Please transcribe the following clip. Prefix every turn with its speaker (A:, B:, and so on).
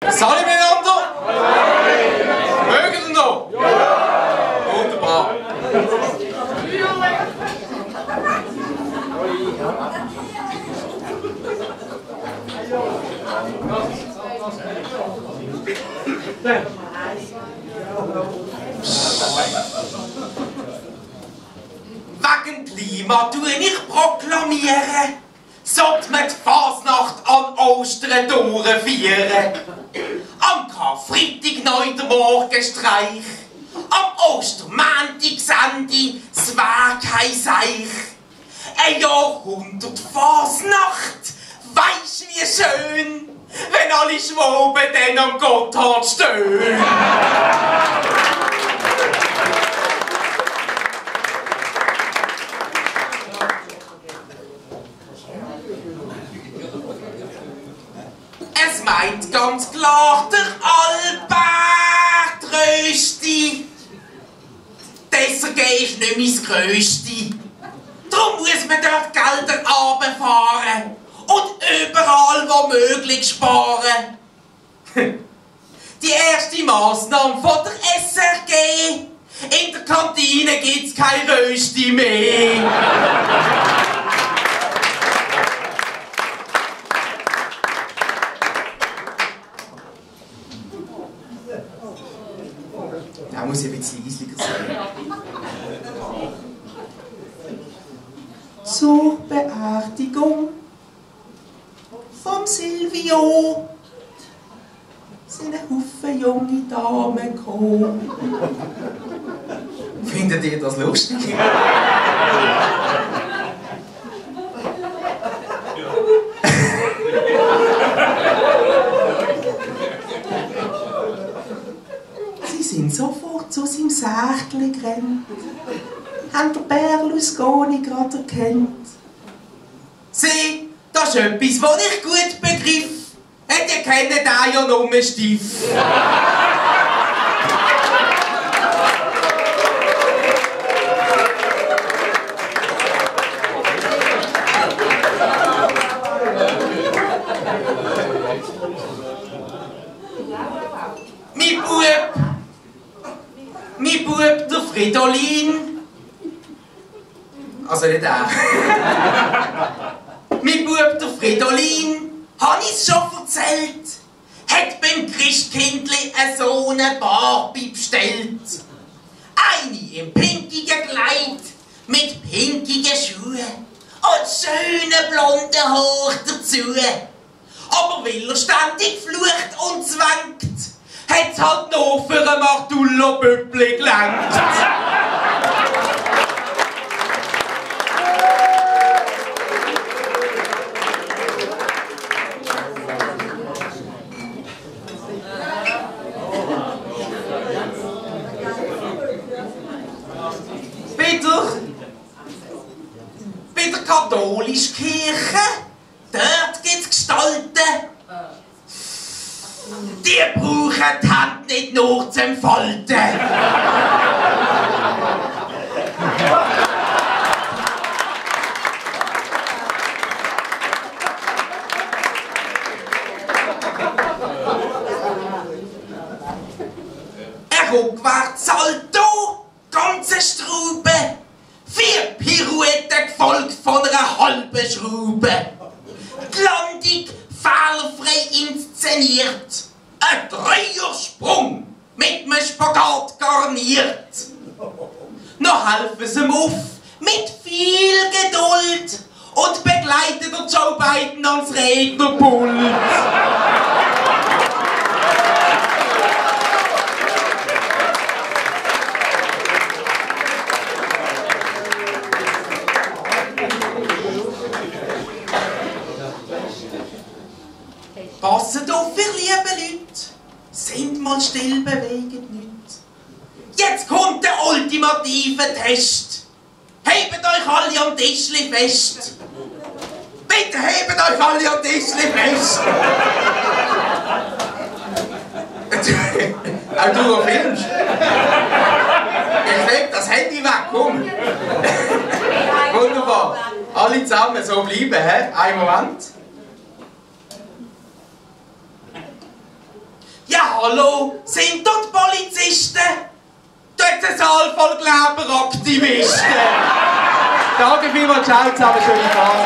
A: Salut miteinander! Mögen ihr noch? Ja! Wunderbar! Wegen Klima tue ich proklamieren, sollte man die Fasnacht an Ostern durchführen. Am Karfreitag neu der Morgenstreich, am Ostermäntig Sende, es wär kein Seich. Ein Jahrhundert Fasnacht, weisst wie schön, wenn alle Schwaben dann am Gotthard stehen. Es meint ganz klar der Albert Rösti. Deshalb ist nicht mein Größte. Darum muss man dort Gelder runterfahren und überall wo möglich sparen. Die erste Massnahme von der SRG. In der Kantine gibt's kein Rösti mehr. Da muss ich ein bisschen leislicher sein. Zur Beerdigung vom Silvio sind ein Haufen junge Damen gekommen. Findet ihr das lustig? Sie sind sofort zu seinem Sächtli gerannt, haben den Berlusconi gerade erkannt. Sieh, das ist etwas, was ich gut begriff. Und ihr kennt den ja nur stief. Mein Bub, der Fridolin. Also nicht er. Mein Bub, der Fridolin, hab ich's schon erzählt, hat beim Christkindli so eine Barbie bestellt. Eine im pinkigen Kleid, mit pinkigen Schuhen und schönen blonden Haar dazu. Aber weil er ständig flucht und zwängt, hat's halt noch für ein Martullo-Böppli gelangt. Bei der katholischen Kirche, dort gibt's Gestalten. Die brauchen die Hand nicht nur zum Falten. Ein Rückwärtssalto, ganze Straube, 4 Pirouetten gefolgt von einer halben Schraube. Die Landung fehlerfrei inszeniert. Ein Dreiersprung mit einem Spagat garniert. Noch helfen sie ihm auf mit viel Geduld und begleiten der Joe Biden ans Rednerpult. Passet auf, ihr lieben Leute, sind mal still, bewegt nicht. Jetzt kommt der ultimative Test. Hebt euch alle am Tischli fest. Bitte hebt euch alle am Tischli fest. Auch du filmst. Ich leg das Handy weg, komm. Wunderbar. Alle zusammen so bleiben, hä? Einen Moment. hallo, sind dort Polizisten? Dort ein Saal voll Glauberaktivisten.
B: Danke vielmals, ciao zusammen, schöne Fahrt.